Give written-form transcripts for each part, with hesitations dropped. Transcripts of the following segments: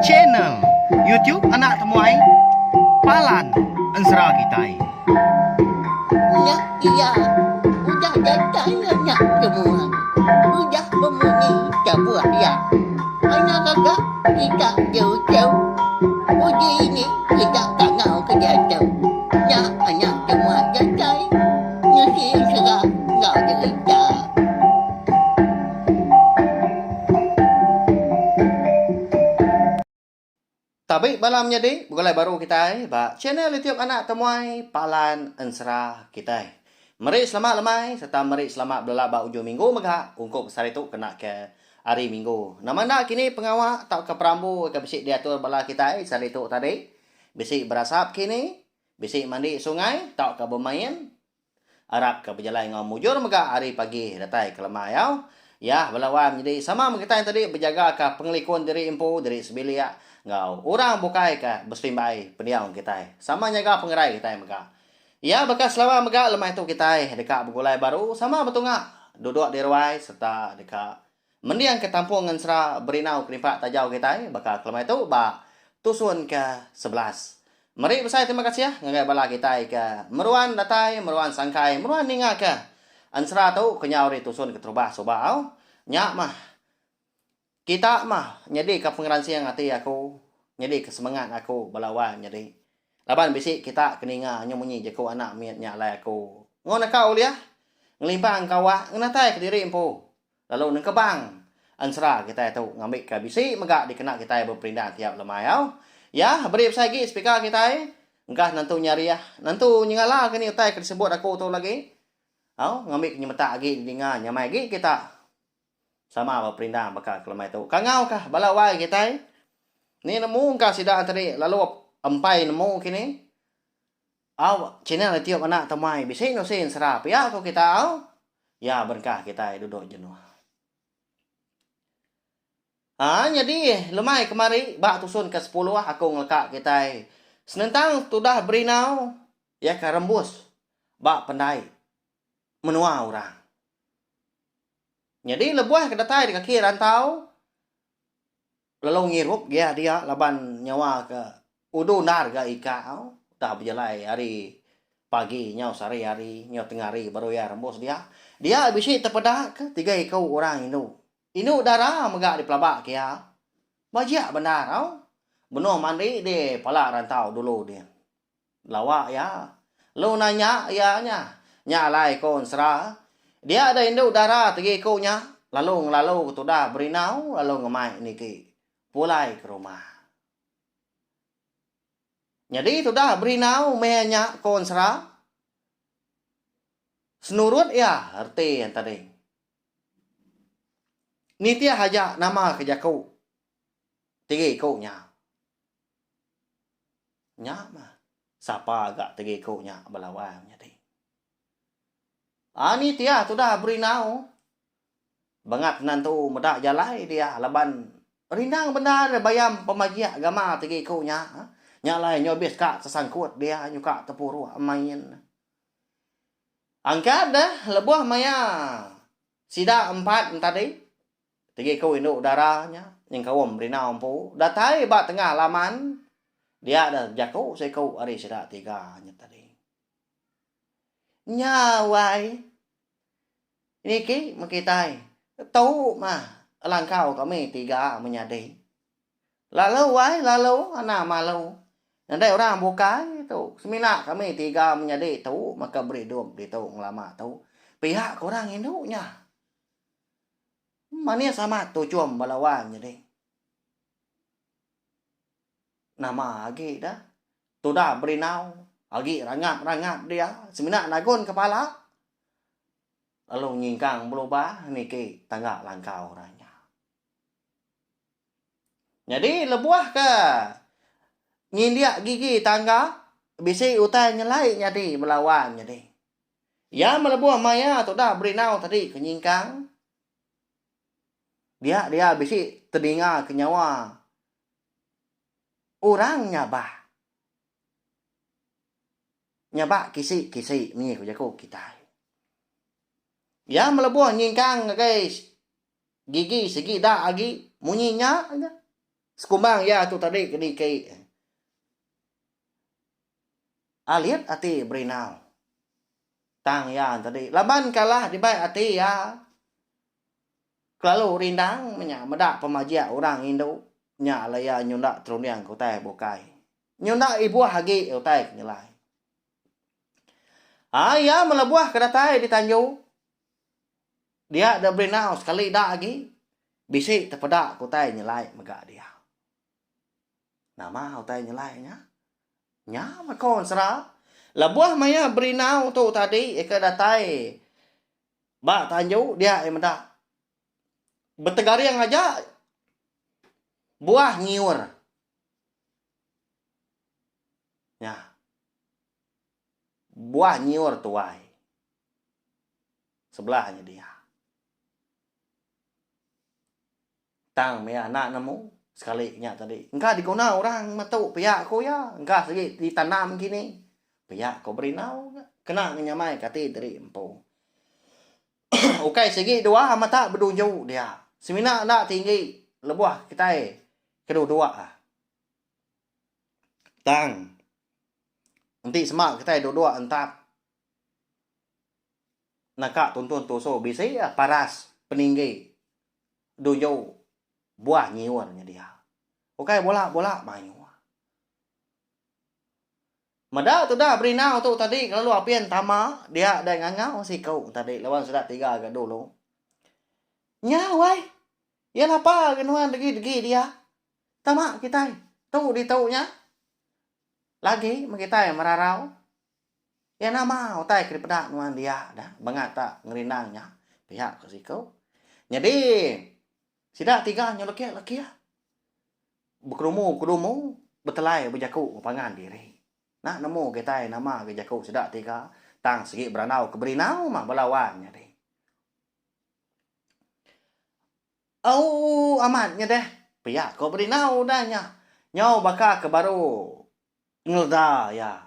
Channel YouTube Anak Temuai Palan Ensera Kitai. Nya iya udah datai anak temuai udah bemunyi tabuh iya. Anak gagak kita jauh-jauh uji ini kita kangau ke diatu. Nya anak temuai datai nyusi ensera enggau jerita. Tabi bala menyadi begulai baru kitai ba channel youtube anak temuai palan ensera kitai. Meri selamat lemai sereta meri selamat belala ba ujung minggu mega ungkup sehari tu kena ke hari minggu. Nama enda kini pengawa tauka perambu ke bisi diatur bala kitai sehari tu tadi bisi berasap kini, bisi mandi sungai tauka bemain Arap ka bejalai enggau mujur mega ari pagi datai ke lemai au. Yah bala wai menyedi sama meh kitai tadi bejaga ka pengelikun diri empu, diri sebilik enggau orang bukai ka beserimbai pendiau kitai. Sama nyaga pengerai kitai mega. Ya baka selama mega lemai tu kitai deka begulai baru sama betunga duduk di ruai sereta deka mending ke tampung ensera berinau kerimpak tajau kitai baka ke lemai tu ba tusun ke 11. Meri besai terima kasih ngagai bala kitai ke meruan datai, meruan sangkai, meruan ninga ke ensera tu kenyau ari tusun keterubah suba au. Nya mah kita mah nyadi ke pengeransing ati aku, nyadi ke semengat aku bala wang nyadi. Laban bisi kita ke ninga nyu munyi jaku anak mit nya alai aku enggau naka ulih ngelimpang kawak ngenatai kediri empu. Lalu nengkebang ensera kitai tu ngambika bisi mega dikena kitai beperindang tiap lemai au. Ya, beri besai agi speaker kitai engkah nentu nyarih, nentu nyengala ke ni utai ke disebut aku tu lagi. Au, ngambika nyemetak agi didinga nyamai agi kita sama beperindang baka ke lemai tu. Kangau kah bala wai kitai ni nemu engka sida tadi lalu empai nemu kini. Au, channel itiup anak temuai bisi nusi ensera pia ku kita au. Ya berengkah kitai duduk jenuh. Ha nyadi lemai kemari ba tusun ke sepuluh aku ngeleka kitai senentang tudah berinau iya ke rembus ba pendai menua orang. Nyadi lebuh ke datai di kaki rantau Lalu ngirup gia dia laban nyawa ke udu endar ga ika au udah bejalai ari pagi nyau sehari hari nyau tengah hari baru iya rembus dia. Dia bisi tepeda ke tiga iku orang indu. Indu dara mega dipelaba ke iya. Bajik bendar au benung mandi di pala rantau dulu din. Lawa iya. Lu nanya iya nya. Nya alai ko ensera. Dia da indu dara tegi iku nya lalu ngelalu ke tudah berinau lalu ngemai niki pulai ke rumah. Nyadi tudah berinau meh nya ko ensera. Senurut iya reti iya tadi. Nitih aja nama ke jaku tegi iku nya. Nya mah. Sapa ga tegi iku nya bala wang nyadi. Ani tiah tudah berinau. Bengat nentu meda jalai dia laban rindang bendar bayam pemajik gamal tegi iku nya. Nya alai nyu abis ka sesangkut dia nyuka tepuruk main. Angkat deh lebuh maya sida empat entadi. Tegi ku indu dara nya nyengkaum Rinau empu datai ba tengah laman dia deh bejaku seiku ari sida tiga nya tadi. Nya wai niki meh kitai tu mah langkau kami tiga menyadi. Lalu wai lalu anang malu nadai orang bukai tu semina kami tiga menyadi tu meh ke beridup ditu ngelama tu pia ke orang indu nya. Manis amat tuchum bala wang nyadi. Nama agi dah. Tudah berinau agi rangap-rangap dia semina nagun kepala lalu nyingkang belubah niki tangga langkau orang nya. Nyadi lebuh ke ngindik gigi tangga bisi utai nyelai nyadi bala wang nyadi. Iya melebuh maya tudah berinau tadi ke nyingkang. Dia dia bisi tedinga ke nyawa orang nyabak. Nyabak kisi-kisi munyi ku jaku kitai. Iya melebuh nyingkang ngagai gigi sigi da agi munyi nya aja. Sekumbang iya tu tadi ke niki. Alit ati Berinau. Tang iya tadi laban kalah dibai ati iya kelalu rindang menya meda pemajik orang indu nya alai iya nyunda terunding ke utai bukai. Nyunda ibuh agi utai ke nyelai. Ai iya melebuh ke datai di tanju dia deh Berinau sekali da agi bisi tepeda ke utai nyelai mega dia. Nama utai nyelai nya? Nya meh ko ensera. Lebuh maya Berinau tu tadi ke datai ba tanju dia iya meda betegaring aja buah nyiur. Nya. Buah nyiur tuai. Sebelah nya dia. Tang mih anak nemu sekali nya tadi. Engka diguna orang metu pia ku iya. Engka sigi ditanam kini. Pia ku Berinau ga. Kena ngenyamai ke ati diri empu. Ukai sigi dua mata bedunju dia. Semina enda tinggi lebuh kitai ke duduk. Tang enti sema kitai duduk entap naka tuntun tusu bisi paras peninggi dunju buah nyiur nyedia. Ukai bula-bula mayuh. Meda tudah Berinau tu tadi kelalu apin tama dia dai ngangau siku tadi laban sida tiga ga dulu. Nya wai iya lapa ga nuan degi-degi dia. Tama kitai tu ditu nya lagi meh kitai merarau. Iya nama utai ke dipeda nuan dia dah bengat ta ngerindang nya pia ku siku. Nyadi sida tiga nyu lekik lekik bekerumu kerumu betelai bejaku pangan diri. Enda nemu kitai nama ke jaku sida tiga tang sigi berandau ke berinau mah bala wan nyadi. Auu amat nya deh pia ko Berinau udah nya nyau baka ke baru ngeleda iya.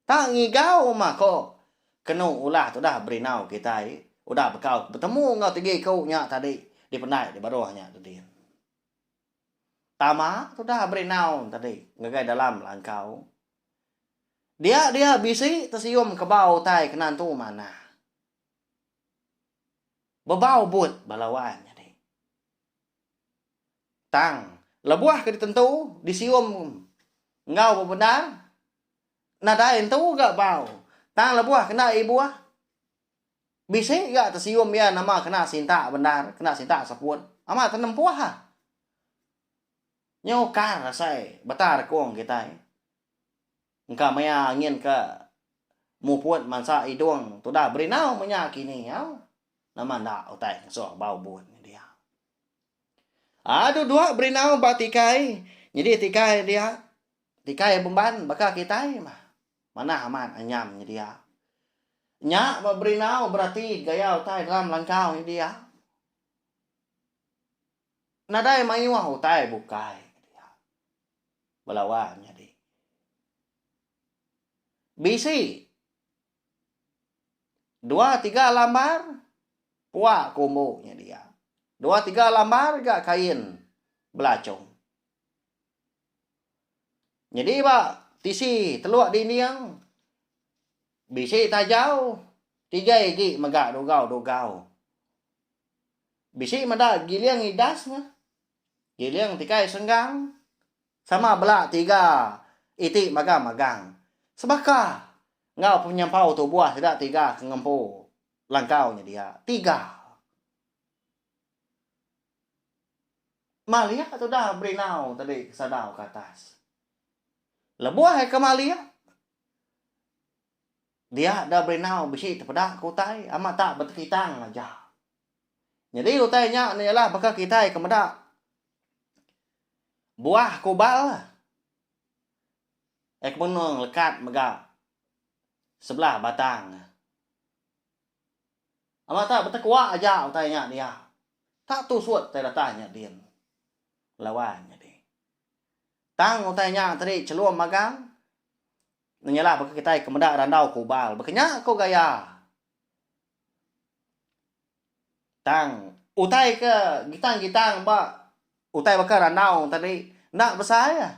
Tak ngigau mah ko kenu ulah tudah Berinau kitai udah bekau ke betemu enggau tigi iku nya tadi dipendai di baruh nya dedin. Tama tudah Berinau tadi ngagai dalam langkau. Dia dia bisi tesium kebau utai kena entu manah. Bebau but bala wan nyadi. Tang, lebuh ke ditentu disium enggau bebendar, nadai entu ga bau. Tang lebuh kena ibuh, bisi ga tesium iya nama kena sintak bendar, kena sintak seput. Amat tenempuh ah. Nyau kar asai beta rekung kitai. Engka maya angin ke muput mansa idung tudah berinau menya kini au. Nama enda utai ngasuh bau but dia. Adu dua berinau ba tikai nyadi tikai dia tikai bemban baka kitai mah. Manah amat anyam nyedia. Nya ba berinau berati gaya utai dalam langkau nyedia. Nadai mayuh utai bukai dia. Belawa nyadi. Bisi dua tiga lambar pua kumbu nyedia. Dua tiga lambar ga kain belachong. Nyadi ba tisi teluk dinding bisi tajau tiga igi mega dugau-dugau. Bisi meda giling idas meh. Giling tikai senggang sama bela tiga iti magang-magang. Sebaka enggau penyampau tubuh sida tiga ke ngempu langkau nyedia. Tiga. Malik tudah berinau tadi ke sadau ke atas. Lebuh iya ke malik, dia da berinau bisi tepeda ke utai amat tak betekitang aja. Nyadi utai nya ne ialah baka kitai ke meda buah kubal eh ke benung lekat mega sebelah batang. Amat tak betekuak aja utai nya dia. Tak tusut tai datai nya din. Lawan nyadi. Tang utai nya tadi chelum magang. Nyenyalah baka kitai ke meda randau kubal. Baka nya ko gaya. Tang utai ke gitang-gitang ba. Utai baka randau tadi enda besai ah.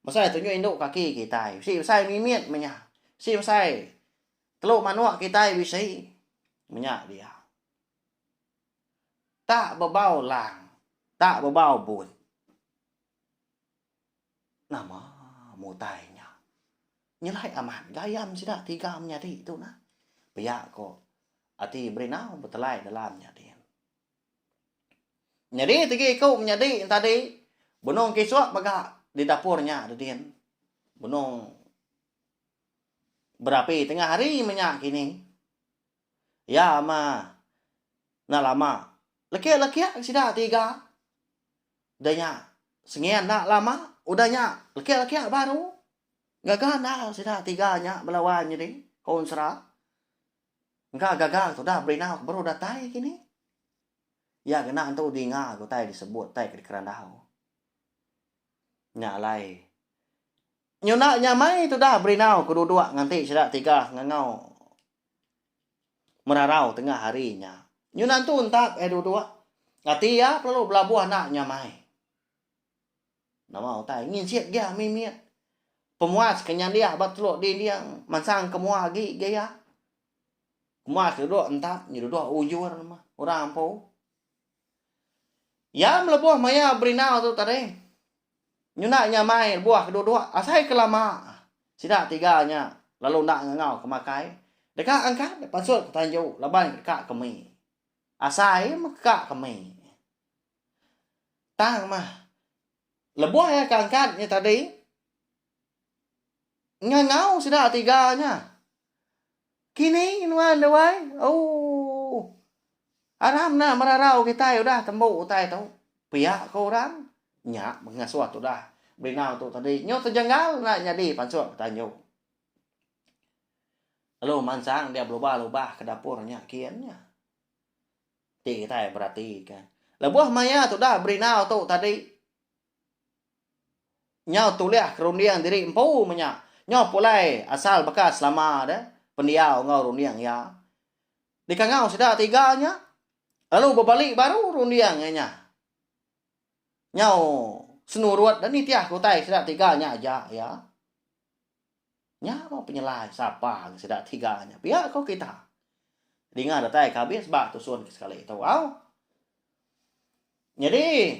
Besai tunjuk indu kaki kitai. Bisi besai mimit menya. Bisi besai telu manuk kitai bisi menya dia. Tak bebau lang, tak bebau bun. Nama mutai nya. Nyelai amat gayam sida tiga menyadi tu nah. Pia ko ati Berinau betelai dalam nya din. Nyadi tegi iku menyadi tadi benung kisuk mega di dapur nya dedin. Benung berapi tengah hari menya kini. Iya mah enda lama lekik-lekik sida tiga. Udah nya sengin enda lama udah nya lekik-lekik baru. Gaga enda sida tiga nya belawan nyadi konsera. Engka gaga tudah berinau ke baru datai kini. Iya kena entu dinga ke utai disebut utai ke dikerandau. Nya alai nyunda nyamai tudah berinau ke duduk nganti sida tiga ngangau merarau tengah hari nya. Nyunda entu entap iya duduk ati iya perlu belabuh enda nyamai. Nama utai nginsit gia mimit. Pemuas ke nyandiah ba teluk dinding mansang ke mua agi ga iya. Kemuas ke duduk entap nyi duduk ujur mah orang empu. Iya melebuh maya berinau tu tadi. Nyunda nyamai lebuh ke duduk asai ke lama sida tiga nya lalu enda ngangau ke makai deka angkat pansut ke tanju laban deka ke mi. Asai meh ka ke mi. Tang mah lebuh iya ke angkat nya tadi ngangau sida tiga nya. Kini nuan tu ai ooh aram enda merarau kitai udah tembu utai tu. Pia ko orang nya meh ngasuh tudah berinau tu tadi nyu tejanggal enda nyadi pansut ke tanju. Lalu mansang dia belubah-lubah ke dapur nya kin nya. Ti kitai beratika. Lebuh maya tudah berinau tu tadi nyau tulih ke runding diri empu menya nyau pulai asal baka selama de pendiau enggau runding iya. Dikangau sida tiga nya lalu bebali baru runding iya nya. Nyau senurut de nitih ke utai sida tiga nya aja iya. Nya meh penyelai sapa ke sida tiga nya. Pia ko kita. Dinga datai ke abis ba tusun ke sekali tu au. Nyadi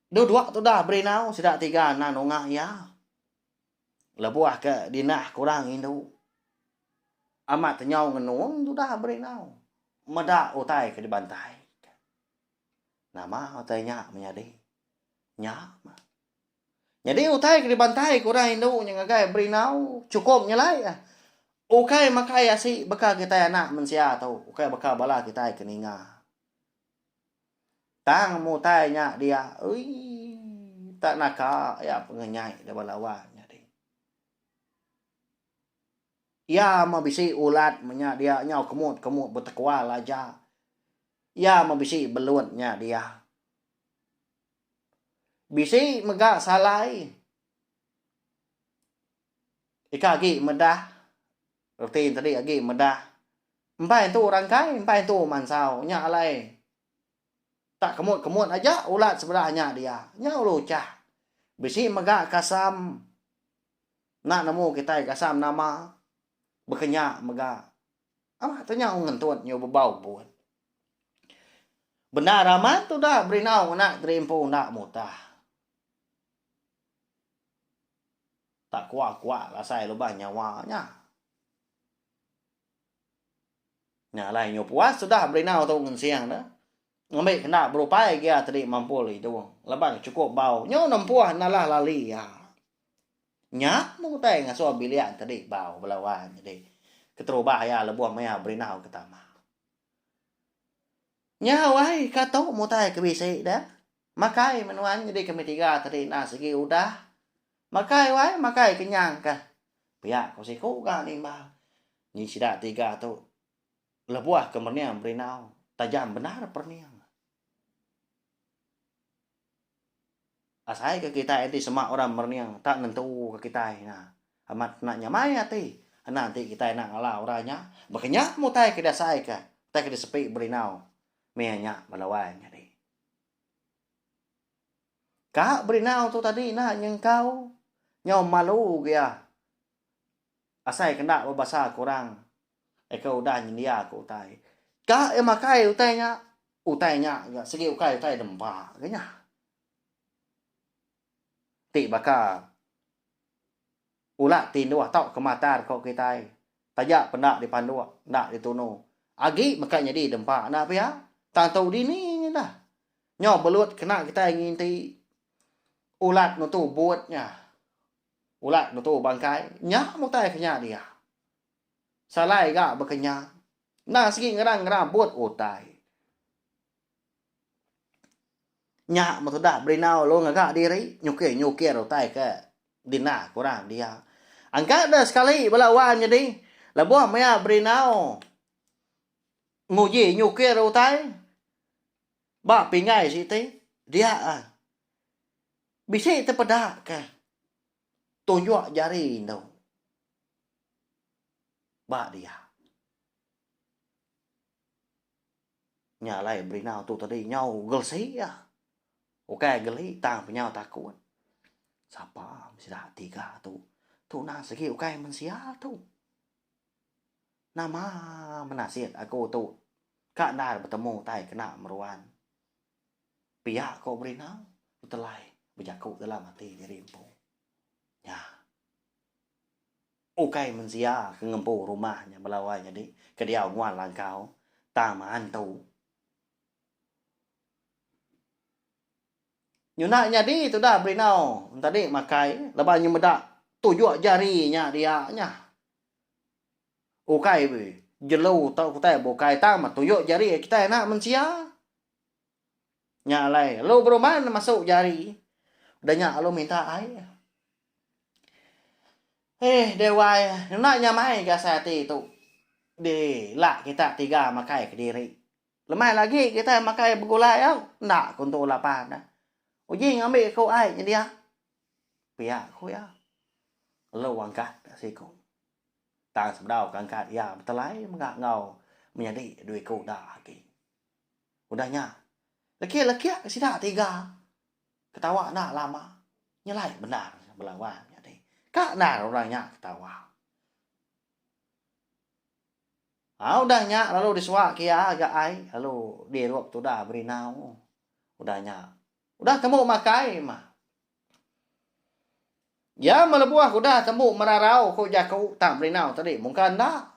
duduk tudah berinau sida tiga enda nunga iya. Lebuh ke dinah ke orang indu amat tenyau ngenung tudah berinau meda utai ke dibantai. Nama utai nya menyadi? Nya meh. Nyadi utai ke dibantai ke orang indu nya ngagai berinau chukup nyelai ah. Ukai makai asi baka kitai anak mensia tu, ukai baka bala kitai ke ninga. Tang mu utai nya dia uii tak naka iya pengenyai da bala wang nyadi. Iya meh bisi ulat menya dia nyau kemut-kemut betekual aja. Iya meh bisi belut nya dia. Bisi mega salai ika agi medah reti tadi agi medah empai entu rangkai empai entu mansau nya alai tak kemut kemut aja ulat sebelah nya dia nya ulu uchah bisi mega kasam enda nemu kitai kasam nama baka nya mega amat nya ngentut nyu bebau but. Bendar amat udah berinau ngena diri empu enda mutah. Tak kuak-kuak lasai lubang nyawa nya. Nya alai nyu puas udah berinau tu ngensing ne. Ngambi kena berupai gia tadi mampul idung laban chukup bau nyu nempuh nalah lali iya. Nya meh utai ngasuh bilik tadi bau bala wang nyadi keterubah iya lebuh maya berinau ke tama. Nya wai ka tu mutai ke bisi deh. Makai meh nuan nyadi kami tiga tadi enda sigi udah. Makai wai makai kenyang kah. Pia ko siku ga nimbal. Nyi sida tiga tu lebuh ke mening berinau tajam bendar perening. Asai ke kitai enti sema orang merening tak nentu ke kitai nya. Amat enda nyamai ati enda enti kitai enda ngala orang nya. Baka nya meh utai ke diasai ke utai ke disepi berinau mih nya bala wai nyadi. Ka Berinau tu tadi enda nyengkau nyau malu gia asai ke enda bebasa ke orang ke udah nyendia ke utai. Ka iya makai utai nya, utai nya ga sigi ukai utai dempa ga nya. Ti baka ulat tinduh tauka matar ko kitai taja penda dipanduk enda ditunu agi meka nyadi dempa enda pia tang tu dini nya dah. Nyau belut kena kitai nginti ulat nutu but nya. Ulat nutu bangkai nya mutai ke nya dia. Salai ga baka nya. Endang sigi ngerang-ngerang but utai. Nya metudah berinau lalu ngaga diri nyukir-nyukir utai ke dina ke orang dia. Angkat deh sekali bala wan nyadi lebuh maya berinau nguji nyukir utai ba pinggai siti dia bisi tepeda ke tunjuk jari indu ba dia. Nya alai berinau tu tadi nyau gelesi iya. Ukai geli tang penyau takut. Sapa sida tiga tu. Tu nang sigi ukai mensia tu. Nama menasit aku tu ka endar betemu utai kena meruan. Pia ko berinau betelai bejaku dalam ati diri empu. Nya. Ukai mensia ke ngempu rumah nya bala wai nyadi ke diau nguan langkau tang meh antu. Nyuna nyadi tudah berinau entadi makai laban nyu meda tujuk jari nya dia nya. Ukai jelu tauka utai bukai tang meh tujuk jari kitai anak mensia. Nya alai lalu beruman masu jari udah nya lalu minta ai. Eh deh wai enda nyamai ga asai ati tu di la kita tiga makai kediri. Lemai lagi kita makai begulai au enda ku entu lapan ne. Uji ngambi ku ai nyedia. Pia ku iya. Lalu angkat siku. Tang sebedau ke angkat iya betelai mega enggau menyadi dua iku da agi. Udah nya lekik-lekik sida tiga. Ketawa enda lama nyelai bendar belawan nyadi. Ka endar orang nya ketawa. Ha udah nya lalu disuak ke iya ga ai lalu dirup tudah berinau. Udah nya udah tembu makai mah. Iya melebuh udah tembu merarau ku jaku tang berinau tadi mungka enda.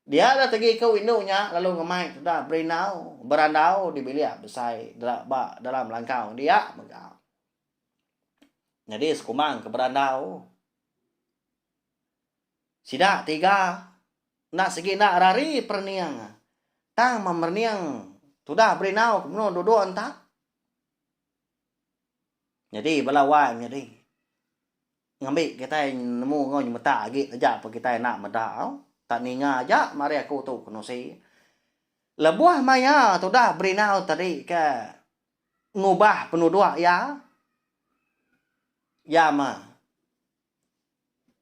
Dia dah tegi ku indu nya lalu ngemai tudah berinau berandau di bilik besai ba dalam langkau dia mega. Nyadi sekumbang ke berandau sida tiga enda sigi enda rari perening tang merening tudah berinau ke menua duduk entak. Nyadi bala wai menyadi ngambi kitai nemu enggau nyemetak agi taja pun kitai enda meda au tak ninga aja mari aku tu kenusi. Lebuh maya tudah berinau tadi ke ngubah penuduk iya, iya mah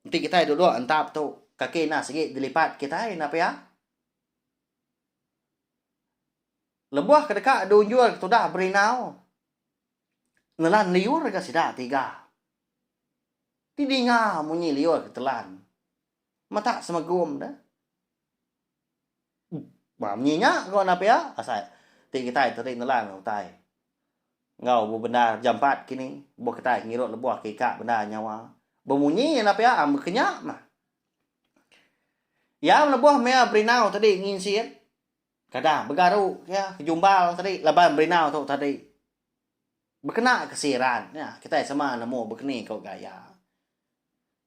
enti kitai duduk entap tu kaki enda sigi dilipat kitai enda pia. Lebuh ke deka diunjur tudah berinau Nelan liur ga sida tiga. Ti dinga munyi liur ke telan. Mata semegum deh. Ba munyi nya ko enda pia asai ti kitai tadi nelan utai. Enggau bebendar jampat kini lebuh kitai ngirup lebuh ke ika bendar nyawa. Bemunyi enda pia am ke nya mah. Iya lebuh maya berinau tadi nginsit Kadang begaru iya ke jumbal tadi laban berinau tu tadi bekena ke siran nya kitai sama nemu bekeni ko gaya.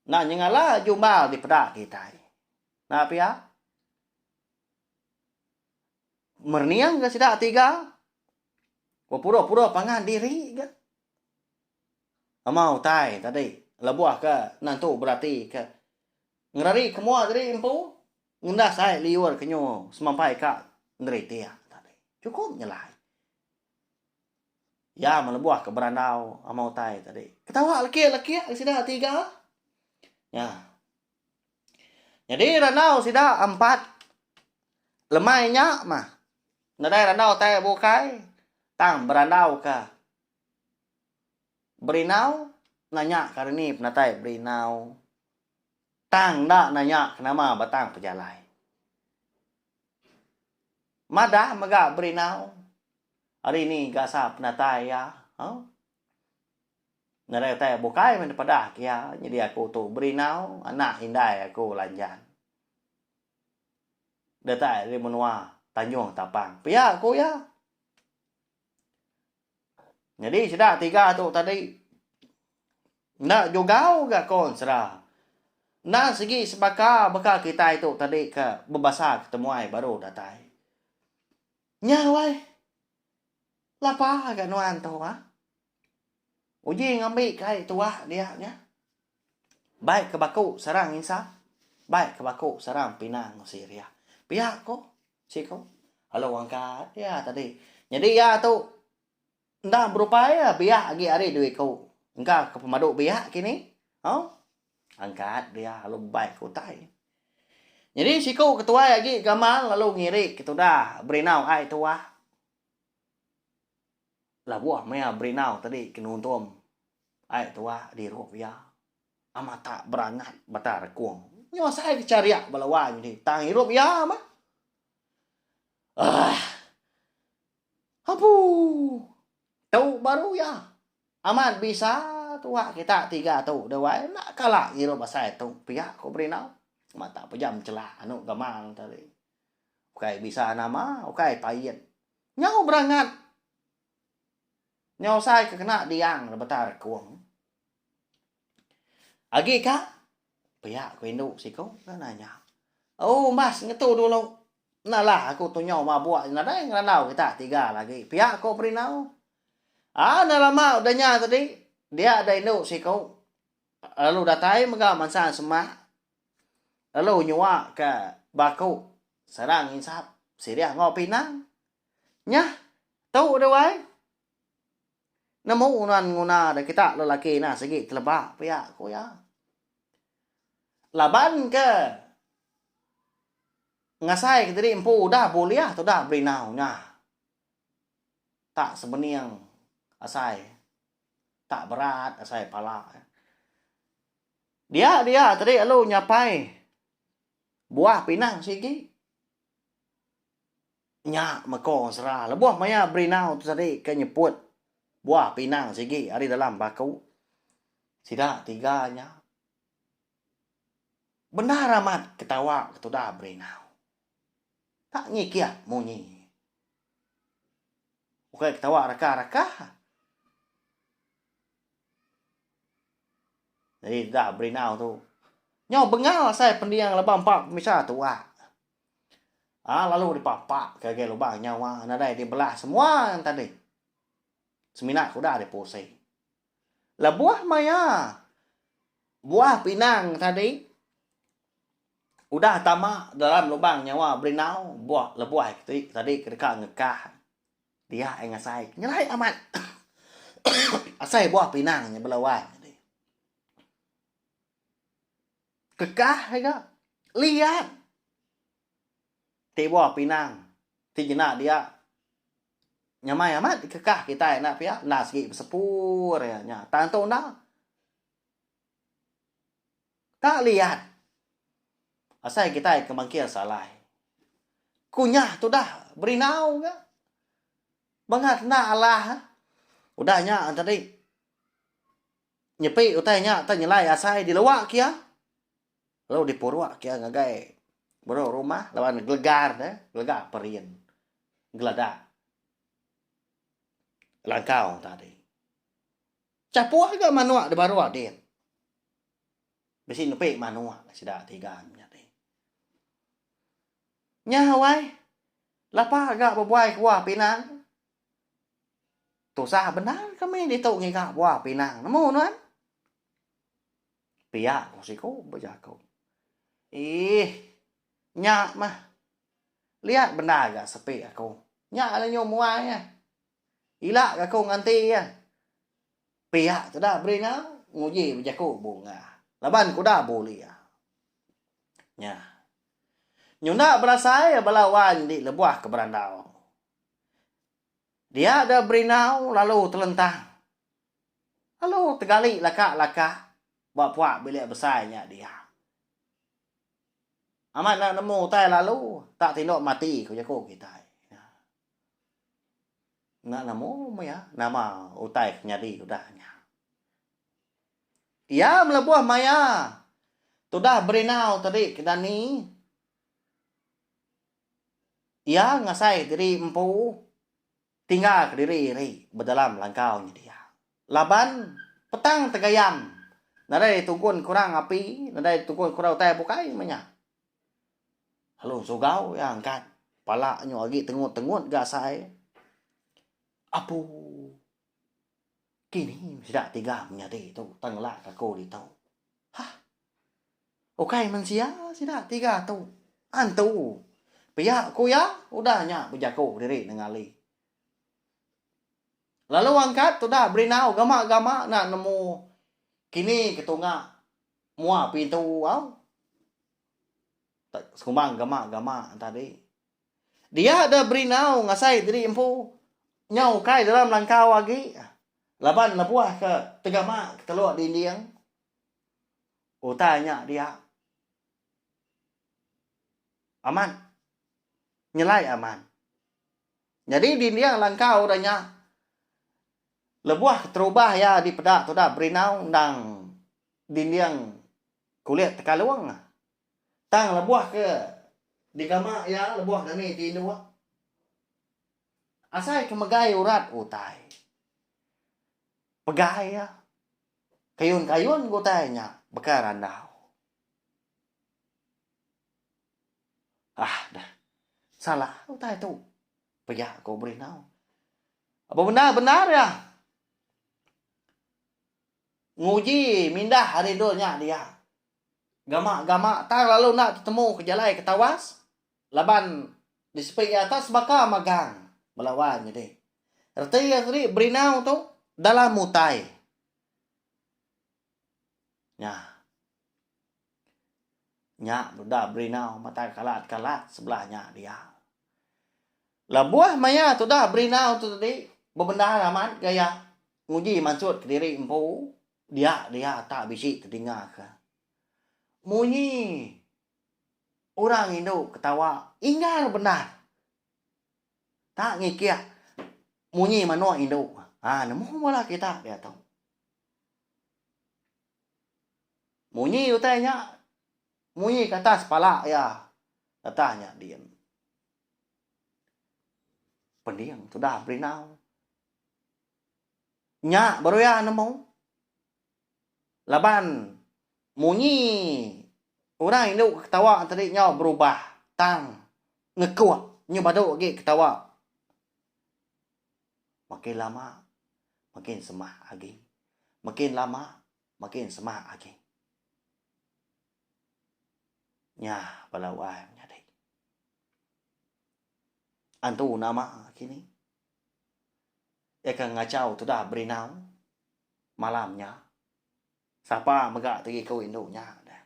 Enda nyengala jumbal dipeda kitai. Enda pia? Merening ga sida tiga bepura-pura pangan diri ga. Nama utai tadi lebuh ke nentu berati ke ngerari ke mua diri empu Ngendas ai liur ke nyu semampai ka ngeritik tadi. Chukup nyelai. Iya melebuh ke berandau ama utai tadi. Ketawa lekik-lekik sida tiga. Nya. Nyadi randau sida empat lemai nya mah. Nadai randau utai bukai tang berandau ka. Berinau nanya ka reni penatai Berinau tang enda nanya ke nama batang pejalai. Madah mega Berinau ari ni gasa penatai iya. Huh? Nadai utai bukai meh dipadah ke iya nyadi aku tu Berinau anak indai aku Lanjan. Datai ari menua Tanjung Tapang. Pia ku iya. Nyadi sida tiga tu tadi enda jugau ga ko ensera. Enda sigi sebaka baka kitai tu tadi ke bebasa ke temuai baru datai. Nya wai. Lapa ga nuan tu ah. Uji ngambi ke ai tuak dia nya. Bai ke baku sarang insap, bai ke baku sarang pinang enggau sirih. Pia ko siku lalu angkat iya tadi. Nyadi iya tu enda berupai iya biak agi ari dua iku. Engka ke pemadu biak kini. Au. Angkat dia lalu bai ke utai. Nyadi siku ketuai agi gamal lalu ngiri ke tudah berinau ai tuak. Labuh maya berinau tadi ke nuntum ai tuak dirup iya. Amat tak berangat bata rekung. Nyu asai ke chariak bala wai nyadi tang irup iya mah. Aah. Apuu. Tu baru iya. Amat bisa tuak kita tiga tu deh wai enda kala ngirup asai tu pia ko berinau. Amat tak pejam chelak anu gamal tadi. Ukai bisa nama ukai pait. Nyau berangat. Nyau asai ke kena diang rebeta rekung. Agi ka? Pia ku indu siku ke nanya. Oh mas ngetu dulu. Enda lah aku tu nyau mabuk nadai ngerandau kita tiga lagi. Pia ku Berinau. Ah enda lama udah nya tadi dia da indu siku lalu datai mega mansang semak lalu nyua ke baku sarang insap sirih enggau pinang. Nyah, tu deh wai. Nemu nuan nguna deh kita lelaki nah sigi teleba pia ku iya. Laban ke ngasai ke diri empu udah bulih tudah berinau nya. Tak sebening asai tak berat asai pala. Dia dia tadi lalu nyapai buah pinang sigi. Nya meko sera lebuh maya berinau tu tadi ke nyeput buah pinang sigi ari dalam baku sida tiga nya. Bendar amat ketawa ke tudah berinau. Tak ngikik munyi. Ukai ketawa rakah-rakah. Jadi tudah berinau tu nyau bengal asai pending laban empa pemisa tuak. Aa lalu dipapak ke agai lubang nyawa nadai dibelah semua tadi. Semina ke udah dipusi. Lebuh maya buah pinang tadi udah tama dalam lubang nyawa berinau buah lebuh ti tadi ke deka ngekah dia ai ngasai nyelai amat asai buah pinang nya bala wai tadi. Kekah mega liat ti buah pinang ti jena dia nyamai amat dikekah kitai enda pia enda sigi besepur iya nya tang tu enda tak liat asai kitai ke mangkir salai kunyah tudah berinau ga bangat enda alah udah nya tadi. Nyepi utai nya tai nyelai asai dilewa kia lalu dipuruk kia ngagai baruh rumah laban gelegar ne gelegar perin geladak langkau tadi. Chapuh ga manuk da baruh din. Bisi nepi manuk sida tiga menyadi. Nya wai lapa ga bebuai kuah pinang. Tusah bendar kami ditu ngiga buah pinang nemu nuan. Pia ku siku bejaku. Iih nya mah liat bendar ga sepi aku. Nya lalu nyu muai iya. Ila ga aku nganti iya. Pia teda berinau nguji bejaku bunga laban kuda bulih. Nya. Nyunda berasai bala wan di lebuh ke berandau. Dia da berinau lalu telentang. Lalu tegali laka-laka ba puak bilik besai nya dia. Amat enda nemu utai lalu tak tinduk mati ku jaku kitai. Enda nemu meh iya nama utai ke nyadi udah nya. Iya melebuh maya tudah berinau tadi ke dani iya ngasai diri empu Tinggal kediri iri bedalam langkau nyedia. Laban petang tegayam nadai tungkun kurang api, nadai tungkun kurang utai bukai meh nya. Lalu sugau iya angkat pala nyu agi tengut-tengut ga asai. Apu kini sida tiga menyadi tu tang ngelak ka aku ditu. Hah. Ukai mensia sida tiga tu. Antu. Pia ku iya udah nya bejaku diri nengali. Lalu angkat tudah berinau gama-gama enda nemu kini ke tunga mua pintu au. Sekumbang gama-gama tadi. Dia deh berinau ngasai diri empu nyau ukai dalam langkau agi laban lebuh ke tegama ke teluk dinding utai nya dia amat nyelai amat. Nyadi dinding langkau udah nya lebuh keterubah iya dipeda tudah berinau endang dinding kulit tekalung. Tang lebuh ke digama iya lebuh dani ti indu asai ke megai urat utai. Pegai iya kayun-kayun ke utai nya baka randau. Ah dah salah utai tu pia ko Berinau. Bebendar-bendar iya nguji mindah ari endur nya dia. Gama-gama tang lalu enda tetemu ke jalai ke tawas laban disepi iya atas baka magang belawan nyadi. Reti iya tadi berinau tu dalam utai. Nya. Nya udah berinau matai kalat-kalat sebelah nya dia. Lebuh maya tudah berinau tu tadi bebendar amat gaya nguji mansut kediri empu Dia dia tak bisi tedingaka munyi orang indu ketawa inggar bendar. Tak ngikik munyi manuk indu. Ha nemu bala kita diatu. Munyi utai nya munyi ke atas pala iya atas nya din. Pending tudah berinau. Nya baru iya nemu. Laban munyi orang indu ke ketawa tadi nyau berubah tang ngekuk nyu badu agi ketawa. Makin lama makin semak agi. Makin lama makin semak agi. Nya bala wai menyadi. Antu nama kini. Iya ke ngachau tudah berinau malam nya. Sapa mega ti iku indu nya deh.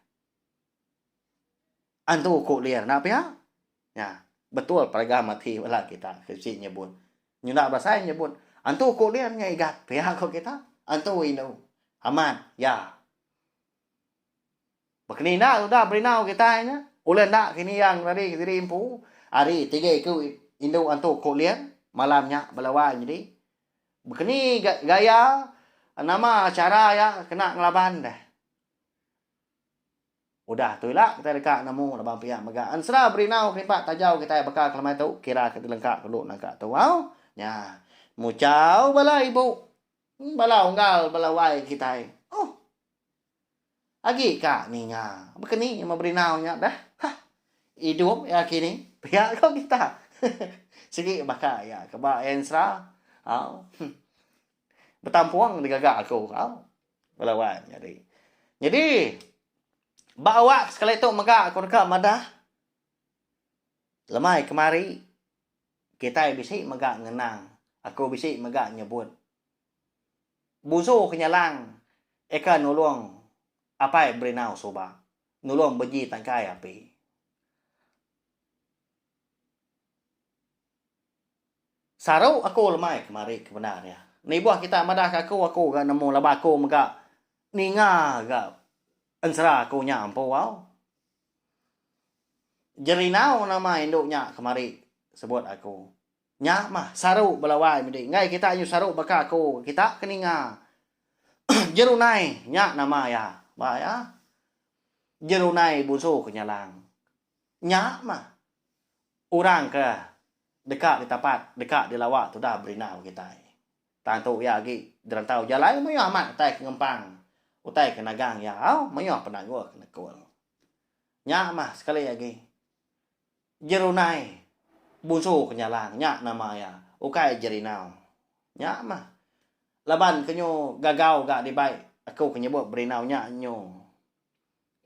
Antu ku lir enda pia? Nya, betul peragam ati bala kita ke bisi nyebut. Nyunda berasai nyebut antu ku lir nya igat pia ku kita. Antu indu. Amat ya. Bekeni enda udah berinau kitai nya, ulih enda kini iya ngerari kediri empu ari tiga iku indu antu ku Ling malam nya bala wai nyadi. Bekeni gaya nama chara iya kena ngelaban deh. Udah tu ila kitai deka nemu laban pia mega ensera berinau kerimpak tajau kitai baka kelemai tu kira ke dilengka dulu nangka tu au. Nya muchau bala ibu bala unggal bala wai kitai. Oh. Agi ka ninga bekeni meh berinau nya dah. Hah. Idup iya kini pia ko kita. Sigi baka iya ke ba Ensra. Au. Betampung digaga aku au. Bala wai nyadi. Nyadi ba awak sekali tu mega aku deka madah lemai kemari kitai bisi mega ngenang aku bisi mega nyebut Busu ke nyelang eka nulung apai berinau suba nulung beji tangkai api. Saru aku lemai kemari ke bendar iya. Nibuh kita madah ka aku, aku ga nemu laban aku mega ninga ga ensera aku nya empu au. Jerinau nama indu nya kemari sebut aku. Nya mah saru bala wai medi. Enggai kita nyu saru baka aku kita ke ninga. Jerunai nya nama iya. Ba iya. Jerunai bunsu ke nyalang. Nya mah orang ke deka ditapat deka dilawa tudah berinau kitai. Tang tu iya agi dirantau jalai mayuh amat utai ke ngempang utai ke nagang iya au mayuh penanggul ke nekul. Nya mah sekali agi Jerunai bunsu ke nyalang nya nama iya ukai Jerinau. Nya mah laban ke nyu gagau ga dibai aku ke nyebut berinau nya nyu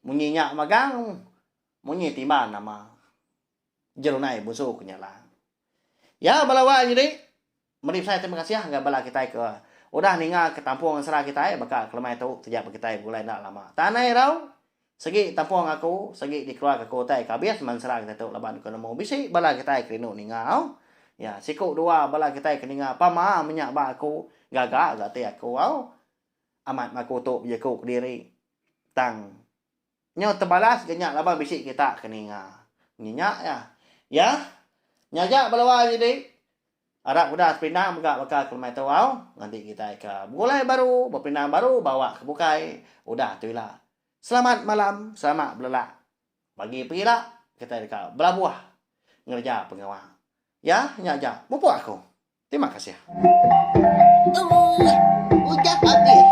munyi nya magang munyi timban nama. Jerunai Bunsu ke Nyalang. Ya bala wai nyadi meri besai terima kasih ngagai bala kitai ke udah ninga ke tampung ensera kitai baka kelemai tu taja pa kitai begulai enda lama. Tanai irau segi tampung aku segi dikeluar ke aku utai ke abis meh ensera kitai tu laban ku nemu bisi bala kitai ke rindu ninga au. Ya siku dua bala kitai ke ninga pama menya ba aku gaga ga ati aku au. Amat meh aku tu bejaku kediri tang Nyau tebalas ga nya laban bisi kita ke ninga. Nyi nya iya. Ya. Nya aja bala wai nyadi. Arap udah sepinang mega baka ke lemai tu au. Nganti kitai ke begulai baru, bepinang baru bawa ke bukai udah tu ila. Selamat malam, selamat belelak. Pagi pegila kitai deka belabuh ngereja pengawa. Ya, nya aja. Mupuk aku. Terima kasih. Udah habis.